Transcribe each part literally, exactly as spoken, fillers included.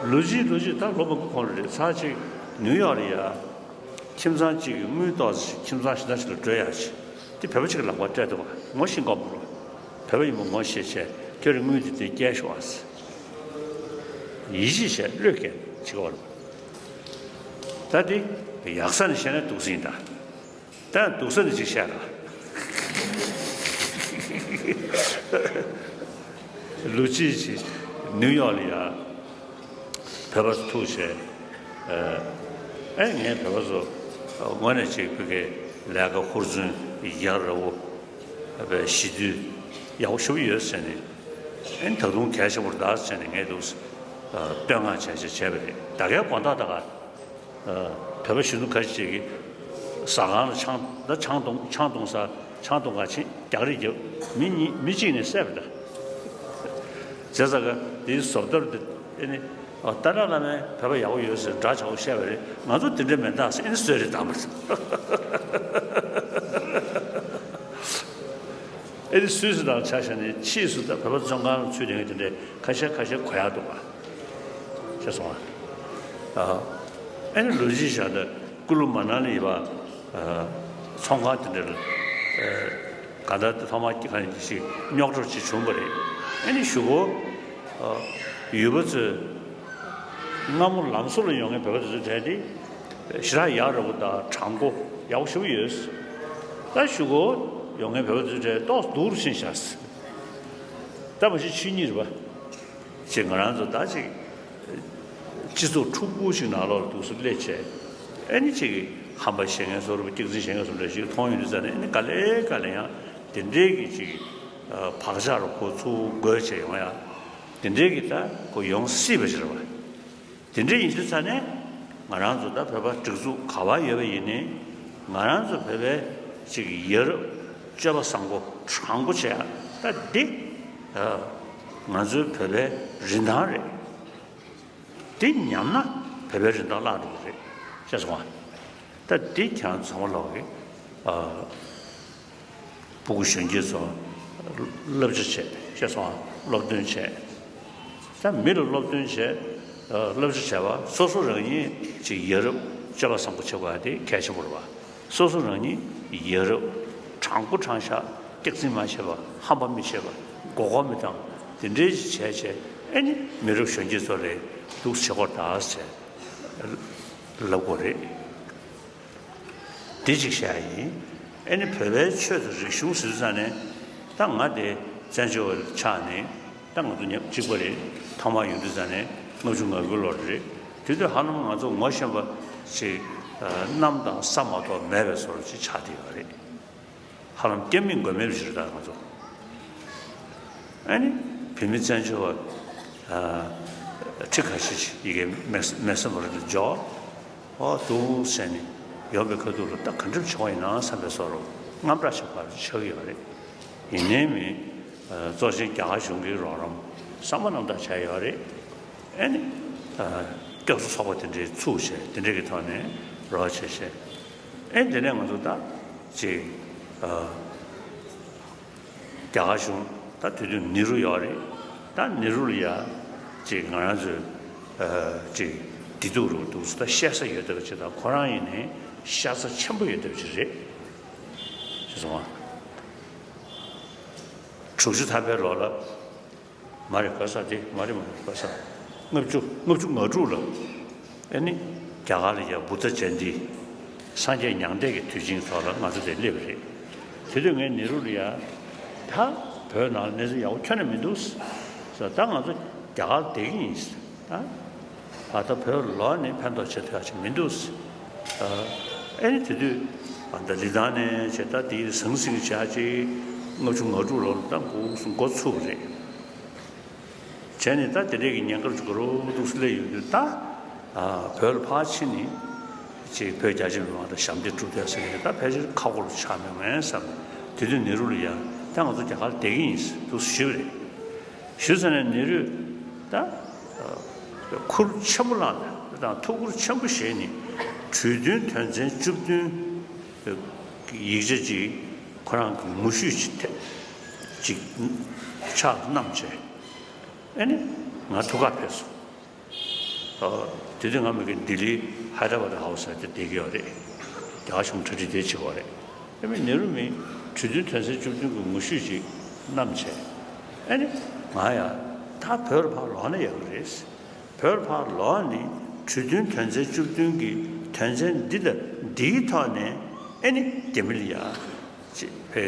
ལོ་གཅིག་ལོ་གཅིག་ད་ལོ་མང་པོ་གོང་རེད། ཚར་གཅིག་ནིའུ་ཡོག་ལ་ཡ། ཁྱིམ་ཚང་གཅིག་གི་དངུལ་ཏོག་ཙམ་ཞིག་ཁྱིམ་ཚང་གཞན་དག་ཞིག་ལ་སྤྲོད་ཡག་ཅིག་དེ་བོད་པ་གཅིག་གི་ལག་པར་སྤྲད་འདུག་ག་ངོ་ཤེས་ཀྱི་མི་འདུག་བོད་པ་ཡིན་པ་ངོ་ཤེས་བྱས། ཁྱོད་རང་དངུལ་དེ་དེ་སྐྱེལ་ཤོག་ཨ། ཡིད་ཆེས་བྱས་བློས་འགེལ་བྱེད་ཀྱི་ཡོད་རེད། ད་དེ་ཡག་ས་ནས་བཤད་ན་སྡུག་ས་ཡིན་ད། ད་སྡུག་ས་ནས་ཅིག་བཤད་ལ། ལོ་གཅིག་ཅིག་ནིའུ་ཡོག་ལ་ཡ། བོད་པ་ཚོ་ཐུག་བྱས། ཨེ་ངས་བོད་པ་ཚོ་དངོས་གནས་ཅིག་བོད་སྐད་ལས་ཀ་ཧུར་བརྩོན་ཡག་ར་བོ་བའི་ཞི་དུལ་ཡག་པོ་ཞེ་པོ་ཡོད་ཟེར་ནས། ཨེ་ད་དུང་གལ་ཆེན་པོ་རེད་ད་ཟེར་ནས་ངས་འདུག་བསྟོད་བསྔགས་བྱས་བྱས་བྱས་པ་རེད། ད་གའི་དགོང་དག་ད་ག་བོད་པ་གཞོན་ནུ་ཁ་ཤས་ཅིག་གིས་ཟ་ཁང་ལ་ཆང་ད་ཆང་འཐུང་ཆང་འཐུང་ས་ཆང་འཐུང་ག་ཕྱིན་རྒྱག་རེས་རྒྱབ། མི་གཉིས་མི་གཅིག་ནས་བསད་པ་འདྲ། བྱས་ཙང་ག་དེའི་བཟོ་ལྟ་དེ་ཨེ་ནི་ཨ་ཏཱ་ལའི་བླ་མས་བོད་པ་ཡག་པོ་ཡོད་ཟེར་འདྲ་ཆགས་པོ་བཤད་པ་རེད། ང་ཚོ་དེ་འདྲ་མེད་ད་ཟེར་ཨེ་ནི་གསོད་རེས་བཏང་པ་རེད། ཨེ་ནི་སུད་སི་དང་ཆ་བཞག་ནས་ཕྱིས་སུ་ད་བོད་པ་བཙོན་ཁང་ལ་ཚུད་བསྡད་མཁན་དེ་འདྲའི་ཁ་ཤས་ཁ་ཤས་གོ་ཡག་འདུག་ག་ཤེས་སོང་ཨ། ཨ་ཨེ་ནི་ལོ་རྒྱུས་བཞག་ད་ཀུ་ལུ་མ་ན་ལི་ཡི་བ་ཨ་ཚོང་ཁང་དེ་འདྲ་ལ་ཨ་ག་ད་ཐོག་མ་ག་ནས་ཅིག་རྙོག་དྲ་ཅིག་བྱུང་བ་རེད། ཨེ་ནི་གཞུག་གུ་ཨ་ཡུལ་པ་ཚོས་སྔ་མོ་ལམ་བཟོ་ལ་ཡོང་མཁན་བོད་པ་དེ་ཚོའི་གྲས་དེ་ཞེ་དྲག་ཡག་ར་བོ་དང་དྲང་པོ་ཡག་པོ་ཞེ་པོ་ཡོད། ད་གཞུག་གུ་ཡོང་མཁན་བོད་པ་དེ་ཚོའི་གྲས་ཏོག་ཙམ་སྡུག་རུ་ཕྱིན་བཞག་ད་མ་གཞི་ཆོས་ཉིད་རེད་པ། ཅེས་ང་རང་ཚོ་ད་ཅིག་སྤྱི་ཚོགས་འཁྲུག་པོ་ཞིག་ནང་ལོགས་ལ་འདུག་སེ་སླེབས་བྱས། ཨེ་ནི་ཅིག་ཧམ་པ་བཤད་མཁན་བཟོ་འདྲ་སྐྱག་རྫུན་བཤད་མཁན་བཟོ་འདྲ་ཞིག་མཐོང་ཡོང་དུས་ཙ་ནས། ཨེ་ནི་ག་ལེ་ག་ལེ་ཡང་དེ་འདྲའི་གི་ཅིག་བག་ཆགས་རུ་ཁོ་ཚུར་རྒོལ་བྱས་ཡོང་ཡ། དེ་འདྲའི་གི་ད་ཁོ་ཡོང་སྲིད་པ་ཞིག་རེད་པ། དེ་འདྲ་ཡིན་དུས་ཙ་ནས་ང་རང་ཚོ་ད་བོད་པ་སྒྲིག་འཛུགས་ག་པར་ཡོད་པ་ཡིན་ནའི། ང་རང་ཚོ་བོད་པའི་ཅིག་ཡ་རབས་སྤྱོད་པ་བཟང་པོ་དྲང་པོ་བྱས་ཡ། ད་འདི་ང་ཚོའི་བོད་པའི་རིན་ཐང་རེད། འདི་ཉམས་ན་བོད་པའི་རིན་ཐང་བརླག་འགྲོ་གི་རེད། ཤེས་སོང་ཨ། ད་འདི་ཁྱེད་རང་ཚོ་ཚང་མ་ལོག་གི་ཨ། སྤུ་གུ་གཞོན་སྐྱེས་ཚོ་བསླབ་བྱ་བྱས། ཤེས་སོང་ཨ། སློབ་སྟོན་བྱས། ད་མི་ལ་སློབ་སྟོན་བྱས། ཨ་བསླབ་བྱ་བྱས་པ་སོ་སོ་རང་ཉིད་ཅིག་ཡ་རབས་སྤྱོད་པ་བཟང་པོ་བྱེད་དགོས་ཡ་དེ་གལ་ཆེན་པོ་རེད་པ། སོ་སོ་རང་ཉིད་ཡ་རབས་དྲང་པོ་དྲང་བཞག་སྐྱག་རྫུན་མ་བཤད་པ། ཧམ་པ་མི་བཤད་པ། མགོ་སྐོར་མི་བཏང་། དེ་འདྲའི་ཅིག་བྱས་བྱས། ཨེ་ནི་མི་རབས་གཞོན་སྐྱེས་ཚོ་ལ་འདུག་སེ་བྱེད་དགོས་རེད་ད་ཟེར་ལབ་དགོས་རེད། འདི་གཅིག་བཤད་ཡ་ཡིན། ཨེ་ནི་བོད་པའི་ཆོས་དང་རིག་གཞུང་ཟེར་དུས་ཙ་ནས། ད་ང་དེ་བཙན་བྱོལ་བ་ཆགས་ནས། ད་ང་ཚོ་ཉག་གཅིག་པ་རེད། ཐོག་མར་ཡོང་དུས་ཙ་ནས་ལྔ་བཅུ་ང་དགུ་ལོ་རེད། དེ་དུས་ཧ་ལམ་ང་ཚོ་ངོ་ཤེས་པ་ཅིག་གནམ་དང་ས་མ་གཏོགས་མེད་པའི་བཟོ་འདྲ་ཅིག་ཆགས་བསྡད་ཡོད་རེད། ཧ་ལམ་སྐྱེ་མེད་མགོན་མེད་ཞིག་རེད་ད་ང་ཚོ། ཨ་ནི་བོད་མི་བཙན་བྱོལ་བ་ཁྲི་ཁ་ཤས་ཤིག་ཡ་གིའི་མེ་མེ་སེམས་པ་རེད་འཇོག་ཨོ་འདུག་ཟེར་ནས་ཡོང་པའི་ཁ་ཐུག་ལ་ད་ག་འདྲ་བྱུང་བ་ཡིན་ན་བསམ་པའི་བཟོ་འདྲ་དངངས་སྐྲག་ཆེན་པོ་ཆགས་ཀྱི་ཡོད་རེད། ཡིན་ནའི་མི་གཙོ་ཆེན་རྒྱ་གར་གཞུང་གིས་རོགས་རམ་བསམ་པ་རྣམ་དག་བྱས་ཡོད་རེད། ཨ་ནི་སྐྱོབ་གསོ་ཚོགས་པ་དེ་འདྲའི་ཚུགས་བྱས། དེ་འདྲའི་གི་ཐོག་ནས་རོགས་བྱས་བྱས། ཨེ་དེ་ནས་ང་ཚོ་ད་ཅིག་ཨ་རྒྱ་གར་གཞུང་ད་དེ་དུས་ནེ་རུ་ཡོད་རེད། ད་ནེ་རུ་ལ་ཡ་ཅིག་ང་རང་ཚོའི་ཨ་ཅིག་བདེ་སྡུག་རུ་འདུག་ད་བཤད་ས་ཡོད་བསྡད་པ་ཅིག་དང་། ཁོ་རང་ཡིན་ནའི་ཤ་ཚ་ཆེན་པོ་ཡོད་བསྡད་པ་ཅིག་རེད། ཤེས་སོང་ང་། དྲུག་ཅུ་ཐམ་པའི་ལོ་ལ། མ་རེད། ག་ས་དེ་མ་རེད། མ་རེད། ག་ས་ལྔ་བཅུ་ལྔ་བཅུ་ང་དྲུག་ལ། ཨེ་ནི་རྒྱ་གར་ལ་ཡ་བུདྡྷ་ཇ་ཡན་ཏི་སངས་རྒྱས་མྱང་འདས་ཀྱི་དུས་ཆེན་ཐོག་ལ་ང་ཚོ་དེ་སླེབས་པ་རེད། དེ་དུས་ངས་ནེ་རུ་ལ་ཡ། ད་བོད་ནང་ལ་གནས་ཚུལ་ཡག་པོ་ཁྱོན་ནས་མི་འདུག་ཟེར། ད་ང་ཚོ་རྒྱ་གར་ལ་བསྡད་ཀྱི་ཡིན་ཟེར། ད་ད་བོད་ལོག་ནས་ཕན་ཐོགས་བྱེད་ཐུབ་ཡག་ཅིག་མི་འདུག་ཟེར། ཨེ་ནི་དེ་དུས་ད་ལི་ཐང་ནས་བྱས། ད་དེ་ཟང་ཟིང་བྱས་ཅིག་ལྔ་བཅུ་ང་དྲུག་ལོ་ལ་ད་འགོ་འགོ་ཚུགས་པ་རེད། བྱས་ནས་ད་དེ་འདྲའི་གི་ཉེན་ཁ་ཅིག་རོ་འདུག་སེ་སླེབས་ཡོང་དུས། ད་ཨ་བོད་ལ་ཕར་ཕྱིན་ནས་ཅིག་བོད་རྒྱ་ཆེ་མི་མང་དང་ཞབས་འདེགས་སྒྲུབ་ཐུབ་ཟེར་ནས། ད་ཕལ་ཆེར་ཁག་པོ་ཆགས་མེད་མེད་བསམ། དེ་དུས་ནེ་རུ་ལ་ཡ། ད་ང་ཚོ་རྒྱ་གར་ལ་བསྡད་ཀྱི་ཡིན་འདུག་ཞུས་པ་རེད། ཞུས་ཙ་ནས་ནེ་རུས་ད་ཨ་ཁུར་ཆེན་པོ་བླངས་ནས་དང་ཐུགས་ཁུར་ཆེན་པོ་བཞེས་ནས། གྲོས་མཐུན་དོན་ཚན་བཅུ་བདུན་ཡིག་ཆ་ཅིག་ཁོ་རང་གི་ངོ་བཤུས་ཅིག་ཐེབས་ཅིག་ཕྱག་བསྣམས་བྱས། ཨེ་ནི་ང་ཐུག་གར་ཕེབས་སོང་། དེ་དུས་ང་མི་གི་ལྡི་ལི་ཧའི་ད་ར་བ་ད་ཧའུ་སི་ལ་དེ་བསྡད་ཀྱི་ཡོད་རེད། རྒྱ་གཞུང་གྲ་སྒྲིག་དེ་བྱེད་ཀྱི་ཡོད་རེད། ཨ་མི་ནེ་རུ་མི་གྲོས་མཐུན་དོན་ཚན་བཅུ་བདུན་གྱི་ངོ་བཤུས་ཅིག་བསྣམས་བྱས། ཨ་ནི་ང་ཡ་ད་བོད་ལ་ཕར་ལོག་ན་ཡག་གི་རེད། བོད་ལ་ཕར་ལོག་ནས་གྲོས་མཐུན་དོན་ཚན་བཅུ་བདུན་གྱི་དོན་ཚན་འདི་དང་འདིའི་ཐོག་ནས་ཨ་ནི་དེ་མི་ལ་ཡ། ཅེས་ཕེ་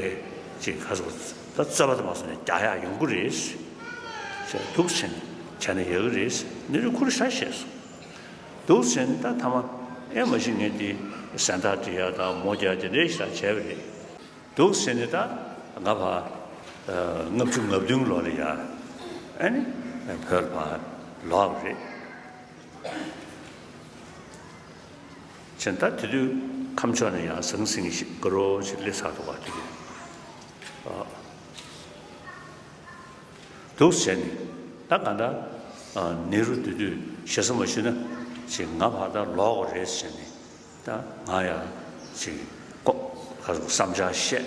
ཅེས་ཁ་སོགས་ད་རྩོད་པ་དུ་མ་སོང་ནས་རྒྱག་ཡག་ཡོང་གི་རེད། ཅེས་འདུག་ཟེར་ནས་བྱས་ན་ཡག་གི་རེད། ནི་རུ་ཁུར་ཤ་ཤེས་སོང་། འདུག་ཟེར་ནས་ད་ཐ་མ་ཨེ་མ་གཞི་ངས་དེ་ཟན་ཐག་སྒྲིལ་ཡག་དང་མོ་རྒྱག་དེ་འདྲའི་ཞིག་བྱས་པ་རེད། འདུག་ཟེར་ནས་ད་ང་ཕ་ལྔ་བཅུ་ང་བདུན་ལོ་ལ་ཡ་ཨེ་ནི་བོད་ལ་ཕར་ལོག་པ་རེད། བྱས་ད་དེ་དུས་ཁམས་ཕྱོགས་ནས་ཡང་ཟང་ཟིང་ཞིག་དགའ་རོགས་ཞིག་སླེབས་ཚར་འདུག་ག་དེ་དུས། འདུག་བྱས་ནས་ད་ག་འདྲ། ནེ་རུ་དེ་དུས་ཞེ་ས་མ་ཞུས་ན་ཅིག་ང་ཕར་ད་ལོག་དགོས་རེད་ཟེར་ནས་ད་ང་ཡང་ཅིག་ཀོ་ཁ་བསམ་འཆར་བཤད་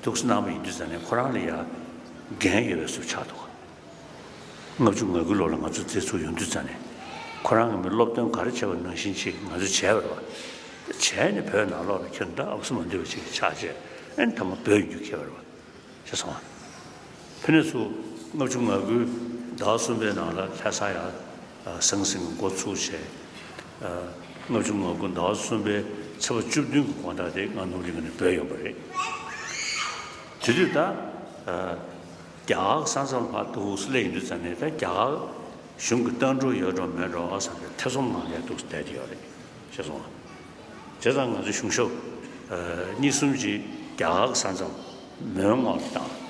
འདུག་གནང་བ་ཡིན་དུས་ཙང་ནས་ཁོ་རང་ལ་ཡང་འགན་ཡོད་པའི་བཟོ་ཆགས་འདུག་ག་ལྔ་བཅུ་ང་དགུ་ལོ་ལ་ང་ཚོ་འཛིན་ཚུགས་ཡོང་དུས་ཙང་ནས་ཁོ་རང་གི་མི་སློབ་སྟོན་ག་རེ་བྱས་པ་ནང་བཞིན་ཅིག་ང་ཚོས་བྱས་པ་རེད་བ། བྱས་ནས་བོད་ནང་ལོགས་ལ་ཁྱོད་འདྲ་ཨུ་ཚུགས་མ་འདུས་པ་ཅིག་ཆགས་བྱས་ཨེ་ཐ་མ་བོད་ཡིན་རྒྱུ་ཁེལ་བ་རེད་བ། ཤེས་སོང་ང་། ཕ་ནས་ཚུར་ལྔ་བཅུ་ང་དགུའི་ཟླ་བ་གསུམ་པའི་ནང་ལ་ལྷ་ས་ཡར་ཟང་ཟིང་འགོ་ཚུགས་བྱས། ལྔ་བཅུ་ང་དགུ་ཟླ་བ་གསུམ་པའི་ཚེས་པ་བཅུ་བདུན་གྱི་དགོང་དག་དེ་ང་ནོར་གླིང་ནས་བྲོས་ཡོང་པ་རེད། དེ་དུས་ད། རྒྱ་གར་ས་མཚམས་ལ་ཕར་འདུག་སེ་སླེབས་ཡོང་དུས་ཙང་ནས་ད་རྒྱ་གར་གཞུང་གི་ལྟ་གྲུབ་ཡོད་འགྲོ་མེད་འགྲོ་བསམ་པའི་ཐེ་ཚོམ་ངང་ནས་འདུག་སེ་བསྡད་ཀྱི་ཡོད་རེད། ཤེས་སོང་ང་། བྱས་ཙང་ང་ཚོས་གཞུང་ཞབས་གཉིས་གསུམ་ཅིག་རྒྱ་གར་ས་མཚམས་མོན་ངོགས་ལ་བཏང་།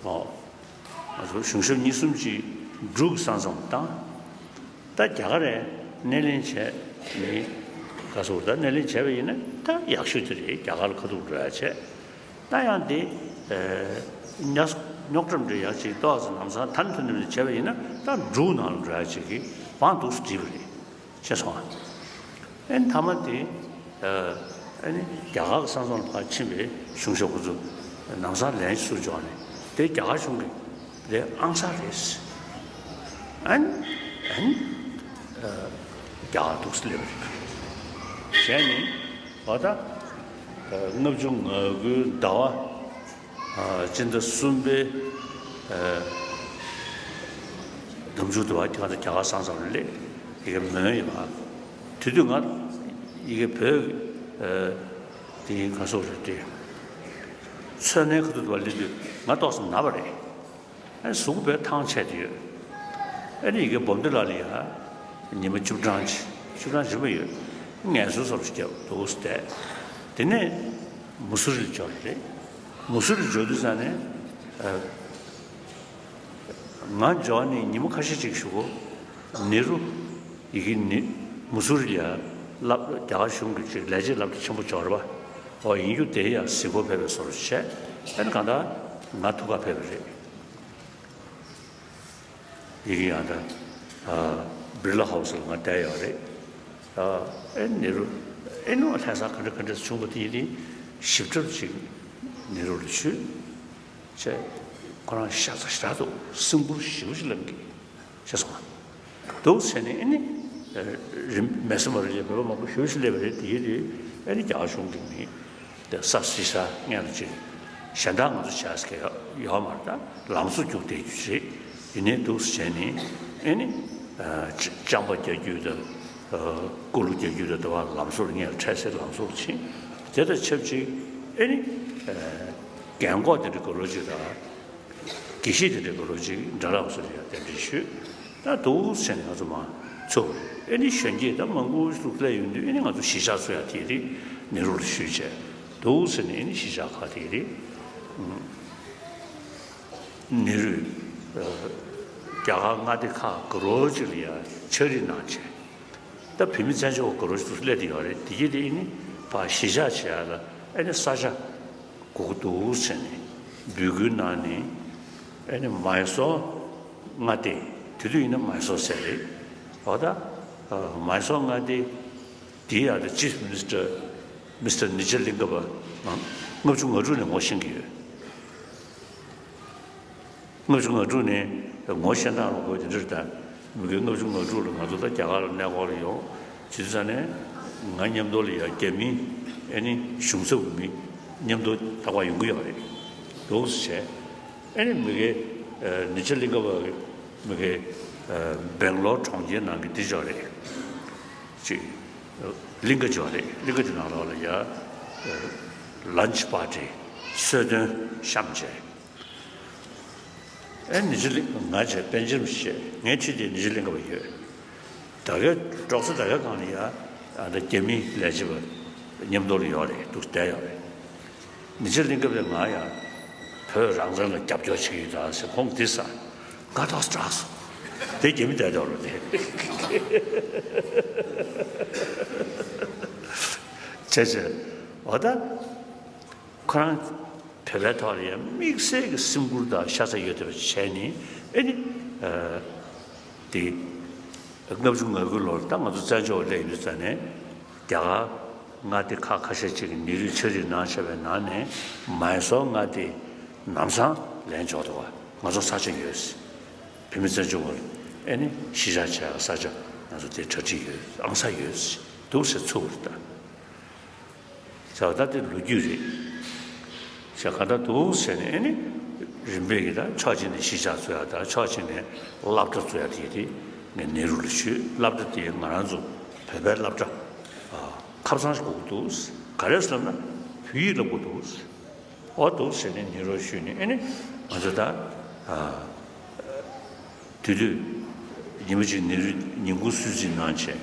ཨོ། ང་ཚོ་གཞུང་ཞབས་གཉིས་གསུམ་ཅིག་འབྲུག་གི་ས་མཚམས་བཏང་། ད་རྒྱ་གར་ནས་སྣེ་ལེན་བྱས་ནི་ག་ཟེར་ད་སྣེ་ལེན་བྱས་པ་ཡིན་ན་ད་ཡག་ཤོས་དེ་རེད། རྒྱ་གར་ལ་ཁ་ཐུག་འགྲོ་ཡ་བྱས། ད་ཡང་དེ་ཉ་རྙོག་དྲ་འདྲ་ཡག་ཅིག་ཏོག་ཙམ་ལམ་སང་ཐ་ན་ཐུན་ཐུན་བྱས་པ་ཡིན་ན་ད་འབྲུག་ནང་ལ་འགྲོ་ཡ་ཅིག་གི་བང་འདུག་སེ་བསྒྲིགས་པ་རེད། ཤེས་སོང་ཨ། ཨེ་མཐའ་མ་དེ། ཨ་ནི་རྒྱ་གར་གྱི་ས་མཚམས་ལ་ཕར་ཕྱིན་པའི་གཞུང་ཞབས་ཁོ་ཚོ་ལམ་སང་ལན་ཞིག་ཚུར་འབྱོར་ནས་དེ་རྒྱ་གར་གཞུང་གི་ལས་ཨང་གསར་རེད། ཨ་ནི་ཨ་ནི་རྒྱ་གར་འདུག་སེ་སླེབས་པ་རེད། བྱས་ནས་འོ་ད་ལྔ་བཅུ་ང་དགུའི་ཟླ་བ། ཨ། སྤྱི་ཟླ་གསུམ་པའི་ཨ། ཟླ་མཇུག་ཏུ་བ་ང་ཚོ་རྒྱ་གར་ས་མཚམས་ལ་སླེབས། ཡི་གེ་མོན་ཡོད་པ། དེ་དུས་ང་ཡི་གེ་བོད་ཀྱི་ཨ། དེ་ག་སོགས་རེད་དེ། མཚོ་སྣའི་ཁ་ཐུག་ཏུ་བ་སླེབས་དུས་ང་ཏོག་ཙམ་ན་བ་རེད། ཨ་ནི་གཟུགས་པོ་དཔེ་ཐང་ཆད་དུ་ཡོད། ཨ་ནི་ཡི་གེ་སྦོམ་དེ་ལ་ལ་ཡ། ཉི་མ་བཅུ་གྲངས་ཅིག་བཅུ་གྲངས་ཅིག་མ་ཡོད། ངལ་གསོ་ཚོར་སྐྱབས་འདུག་སྟེ། དེ་ནས་མུ་སུ་རི་ལ་འབྱོར་རེད། མུ་སུ་རི་འབྱོར་དུས་ཙང་ནས། ཨ། ང་འབྱོར་ནས་ཉི་མ་ཁ་ཤས་ཅིག་གཞུག་གུ་ནེ་རུ་ཡི་གེ་ནི་མུ་སུ་རི་ལ་བསླབ་རྒྱ་གར་གཞུང་གི་ཅིག་ལས་བྱེད་སློབ་གྲྭ་ཆེན་པོ་འབྱོར་བ། འོ་ཡིན་རྒྱུ་དེ་ཡང་གཟིགས་སྐོར་ཕེབས་པའི་བཟོ་འདྲ་བྱས། ཨ་ནི་གང་ལྟར་ང་ཐུག་ག་ཕེབས་པ་རེད། ཡི་གེ་ཡང་ད། ཨ། བིར་ལ་ཧའུ་སི་ལ་ང་བསྡད་ཡོད་རེད། ཨ། ཨེ་ནེ་རུ། ཨེ་ནོ་ལྷ་ས་ག་འདྲ་ག་འདྲ་བྱུང་བ་དེ་ཡིན་དེ་ཞིབ་ཕྲ་ཅིག་ནེ་རུ་ལ་ཞུས། བྱས། ཁོ་རང་ཤ་ཚ་ཞེ་དྲག་འདུག་སེམས་ཁུར་ཞེ་པོ་ཅིག་ལངས་ཀྱི། ཤེས་སོང་ང་། འདུག་བྱས་ནས་ཨེ་ནི། རིམ་མེ་སི་མ་རི་ལས་བོད་པ་མང་པོ་ཞེ་པོ་ཅིག་སླེབས་པ་རེད། དེ་ཡིན་དེ་ཨེ་ནི་རྒྱ་གར་གཞུང་གི་མི། དེ་ས་སི་ས་སྔོན་ལ་ཅིག་གཞན་དག་ང་ཚོ་བྱས་ཀྱི་ཡོད་མ་རེད། ད་ལམ་བཟོ་རྒྱུགས་བསྡད་རྒྱུ་རེད། ཡིན་ནའི་འདུག་བྱས་ནས་ཨེ་ནི། ཨ། ཅ་རྐྱང་པ་རྒྱག་རྒྱུ་དང་། ཨ། ཀུ་ལུ་རྒྱག་རྒྱུ་དང་དེ་བ་ལམ་བཟོ་ལ་སྔོན་ལ་འཕྲལ་སེལ་ལམ་བཟོ་ལ་ཕྱིན། དེ་དང་ཆབས་ཅིག་ཨེ་ནི། ཨ། རྒན་གོག་དེ་འདྲ་དགའ་རོགས་ཅིག་དང་། དགེ་བཤེས་དེ་འདྲ་དགའ་རོགས་ཅིག་འདྲ་ལགས་སུ་ཡང་གདན་འདྲེན་ཞུས། ད་འདུག་སེ་ང་ཚོ་མར་ཚུར། ཨེ་ནི་གཞོན་སྐྱེས་ད་མང་པོ་ཞིག་སླེབས་ཡོང་དུས་ཨེ་ནི་ང་ཚོ་གཞིས་ཆགས་ཚུགས་ཡ་དེ་རིང་ནེ་རུ་ལ་ཞུས་བྱས། འདུག་སེ་ནས་ཨེ་ནི་གཞིས་ཆགས་ཁག་དེ་རིང་ནེ་རུ། ཨ། རྒྱ་གར་མངའ་སྡེ་ཁག་དགའ་རོགས་ཅིག་ལ་ཡང་ཕྱག་བྲིས་གནང་བྱས། ད་བོད་མི་བཙན་བྱོལ་བ་དགའ་རོགས་ཅིག་སླེབས་བསྡད་ཡོད་རེད། དེ་གི་དེ་ཨེ་ནི་ཕར་གཞིས་ཆགས་བྱེད་ཡ་ལ་ཨེ་ནི་ས་ཆ་དགོས་ཀྱི་འདུག་ཟེར་ནས་འབོད་སྐུལ་གནང་ནས། ཨེ་ནི་མའི་སོར་མངའ་སྡེ། དེ་དུས་ཡིན་ན་མའི་སོར་ཟེར་རེད། འོ་ད། ཨ། མའི་སོར་མངའ་སྡེ་དེའི་ཡ་ད་ཅིཕ་མི་ནི་སི་ཊར་མི་སི་ཊར་ནི་ཇ་ལིང་ག་པ་ལྔ་བཅུ་ང་དྲུག་ནས་ངོ་ཤེས་ཀྱི་ཡོད། ལྔ་བཅུ་ང་དྲུག་ནས་ངོ་ཤེས་སྟངས་ལ་དགོས་དེ་འདྲ་དང་ མི་རྒན་ལྔ་བཅུ་ང་དྲུག་ལ་ང་ཚོ་ད་རྒྱ་གར་ལ་གནས་སྐོར་ལ་ཡོང་། བྱེད་དུས་ཙ་ནས་ང་མཉམ་དུ་ལ་ཡ་རྒྱ་མི་ཨེ་ནི་གཞུང་ཚབ་མི་མཉམ་དུ་ལྟ་བ་ཡོང་གི་ཡོད་རེད། འདུག་སེ་བྱས། ཨེ་ནི་མི་རྒན་ཨ་ནི་ཇ་གླིང་ཀ་པ་གི་མི་རྒན་ཨ་སྦེང་ལོར་གྲོང་ཁྱེར་ནང་གི་འདི་ཅོག་རེད། ཅིག་གླིང་ཀ་ཅོག་རེད། གླིང་ཀ་ཅོག་ནང་ལོགས་ལ་ཡ་ཨ་ལན་ཆི་པར་ཊི་གསོལ་སྟོན་བཤམས་བྱས། ཨེ་ནི་ཇ་གླིང་ང་བྱས་པན་ཇམ་བྱས། ངའི་འཁྲིས་དེ་ནི་ཇ་གླིང་ཀ་པ་ཡོད། ད་གའི་འབྲོག་ས་ད་གའི་སྒང་ལ་ཡ་ཨ་ད་རྒྱ་མི་ལས་བྱེད་པ་མཉམ་དུ་ལ་ཡོད་རེད། འདུག་བསྡད་ཡོད་རེད། ནི་ཇ་གླིང་ཀ་པས་ང་ཡང་བོད་རང་བཙན་ལ་རྒྱབ་སྐྱོར་བྱེད་ཀྱི་ཡོད་ད་ཟེར་ཁོང་དེ་ས་ང་ཏོག་སི་སྐྲག་སོང་། དེ་རྒྱ་མི་བསྡད་དོ་རུ་དེ་བྱས་བྱས་འོ་ད་ཁོ་རང་བོད་པའི་ཐོག་ལ་ཡང་དམིགས་བསལ་གྱི་སེམས་ཁུར་དང་ཤ་ཚ་ཡོད་བསྡད་པ་བྱས་ནས་ཨེ་ནི་ཨ་དེ། ལྔ་བཅུ་ང་དགུ་ལོར་ད་ང་ཚོ་བཙན་བྱོལ་བ་སླེབས་ཡོང་དུས་ཙ་ནས་རྒྱ་གར་མངའ་སྡེ་ཁག་ཁ་ཤས་ཅིག་གི་ནེ་རུས་ཆ་རིགས་གནང་བྱས་པའི་ནང་ནས་མའི་སོར་མངའ་སྡེའི་ལམ་སང་ལན་འཇོག་འདུག་བ། ང་ཚོ་ས་ཆ་ཡོད། བོད་མི་བཙན་བྱོལ་བ་ཨེ་ནི་གཞིས་ཆགས་བྱས་ས་ཆ་ང་ཚོ་དེ་གྲ་སྒྲིག་ཡོད། ཨང་ས་ཡོད། འདུག་ཟེར་ཚུགས་པ་རེད་ད། བྱ་བ་ད་དེ་ལོ་རྒྱུས་རེད། བྱ་ག་ད་འདུག་ཟེར་ནས་ཨེ་ནི་རིམ་པས་ཀྱི་ད་ཕྱོགས་གཅིག་ནས་གཞིས་ཆགས་བཙུགས་ཡ་ད་ཕྱོགས་གཅིག་ནས་སློབ་གྲྭ་བཙུགས་ཡ་དེ་དེ་ངས་ནེ་རུ་ལ་ཞུས། སློབ་གྲྭ་དེ་ང་རང་ཚོ་བོད་པའི་སློབ་གྲྭ་ཨ་ཁ་སང་ཞིག་དགོས་ཀྱི་འདུག་ག་རེ་ཟེར་ན་བོད་ཡིག་སློབ་དགོས་འདུག་འོ་འདུག་ཟེར་ནས་ནེ་རུ་ཞུས་ནས་ཨེ་ནི་ང་ཚོ་ད་ཨ། དེ་དུས་ཉི་མ་གཅིག་ནེ་རུས་ཉིན་གུང་གསོལ་ཚིགས་གནང་བྱས།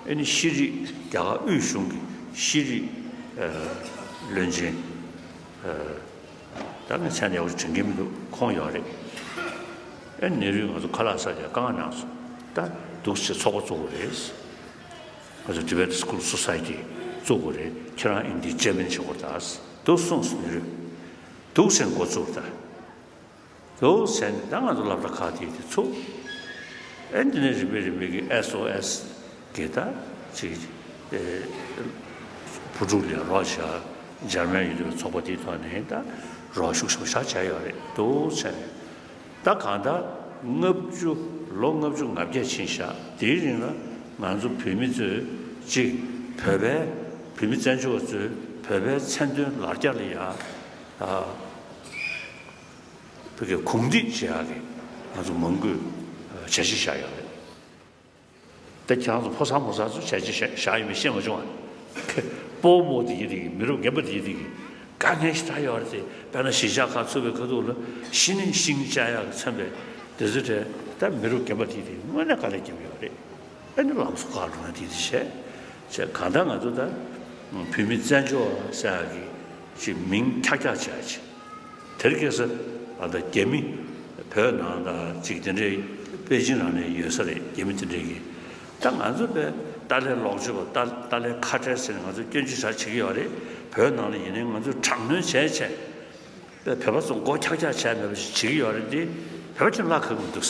ཨེ་ནི་ཤེས་རིག་རྒྱ་གར་དབུས་གཞུང་གི་ཤེས་རིག་ཨ་བློན་ཆེན་ཨ་ད་ངས་མཚན་ཡག་པོ་དྲན་གྱི་མི་འདུག་ཁོང་ཡོད་རེད། ཨེ་ནེ་རུས་ང་ཚོ་ཁ་ལག་ཟ་བྱས་བཀའ་མངགས་གནང་སོང་། ད་འདུག་སེ་ཚོགས་པ་བཙུགས་དགོས་རེད། ང་ཚོ་Tibet School Society་བཙུགས་དགོས་རེད། ཁྱེད་རང་ཨིན་དི་ཅེར་མེན་བྱེད་དགོས་རེད་ད། འདུག་གསུངས་སོང་། ནེ་རུས་འདུག་སེ་འགོ་བཙུགས་ད། འདུག་ཟེར་ནས་ད་ང་ཚོ་སློབ་གྲྭ་ཁག་དེ་དེ་ཚུགས། ཨེ་འདི་ནས་རིམ་པས་རིམ་པས་ཀྱི་ཨེས་ཨོ་ཨེས་གི་ད་ཅིག་ཨེ་བུ་ཕྲུག་ལ་རོགས་བྱ། འཇར་མན་ཡུལ་དུ་ཚོགས་པ་དེའི་ཐོག་ནས་ད་རོགས་ཤུགས་ཆེན་པོ་ཞིག་བྱས་ཡོད་རེད་འདུག་ཟེར་ནས། ད་གང་ལྟར་ལྔ་བཅུ་ལོ་ལྔ་བཅུ་ང་བརྒྱད་ཕྱིན་བཞག་དེའི་རིང་ལ་ང་ཚོ་བོད་མི་ཚོས་ཅིག་བོད་པའི་བོད་མི་བཙན་བྱོལ་བ་ཚོས་བོད་པའི་མཚན་དོན་ལ་རྒྱ་ལ་ཡ་ཨ། བོད་ཀྱི་གོམས་འདྲིས་བྱེད་ཡག་གི་ང་ཚོ་མང་པོས་བྱས་རྗེས་བཞག་ཡོད་རེད། ད་ཁྱེད་རང་ཚོ་ཕོ་གསར་མོ་གསར་ཚོ་བྱས་རྗེས་བཞག་ཡོད་མེད་ཤེས་མ་བྱུང་ཨ། སྤོ་མོ་དེ་ཡིན་དེ་གི་མི་རབས་རྒན་པ་དེ་ཡིན་དེ་གི་དཀའ་ངལ་ཞིག་ད་ཡོད་རེད་དེ། དཔེར་ན་གཞིས་ཆགས་ཁག་ཚུགས་པའི་ཁ་ཐུག་ལ་གཞི་ནས་ཤིང་བཅག་ཡག་གི་མཚོན་པའི་དེ་ཚོ་དེ་ད་མི་རབས་རྒན་པ་དེ་དེ་དངོས་གནས་དཀའ་ལས་བརྒྱབ་ཡོད་རེད། ཨ་ནི་ལམ་སང་ཁ་ལོང་ཡ་དེ་དེ་བྱས་བྱས་གང་ལྟར་ང་ཚོ་ད་བོད་མི་བཙན་བྱོལ་བ་ཟེར་ཡག་གི་ཅིག་མིང་འཁྱག་འཁྱག་བྱས་ཅིག་དེར་སྐྱེས་ས་ཨ་ད་རྒྱ་མི་བོད་ནང་ད་ཅིག་དེ་འདྲའི་པེ་ཅིན་ནང་ནས་ཡོད་ས་རེད། རྒྱ་མི་དེ་འདྲའི་གི་ད་ང་ཚོ་པའི་ཏཱ་ལའི་ལོག་སྤྱོད་པ་ཏཱ་ཏཱ་ལའི་ཁ་བྲལ་ཟེར་ནས་ང་ཚོ་སྐྱོན་བརྗོད་ཞེ་དྲག་བྱེད་ཀྱི་ཡོད་རེད། བོད་ནང་ལ་ཡིན་ནའི་ང་ཚོས་དྲག་གནོན་བྱས་བྱས་པའི་བོད་པ་ཚོ་མགོ་འཁྱག་འཁྱག་བྱས་མེད་པ་ཞིག་བྱེད་ཀྱི་ཡོད་རེད་དེ། བོད་པ་ཁྱོན་བརླག་གི་མི་འདུག་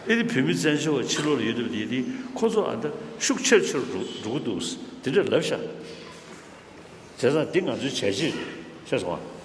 ཨེ་ནི་བོད་མི་བཙན་བྱོལ་བ་ཕྱི་ལོགས་ལ་ཡོད་དུས་དེ་དེ་ཁོ་ཚོ་ཨ་ད་ཤུགས་ཆེར་ཆེར་འགྲོ་འགྲོ་གི་འདུག་དེ་འདྲ་ལབ་ཤག་བྱས་ཙང་འདི་ང་ཚོའི་བྱས་རྗེས་རེད། ཤེས་སོང་ཨ།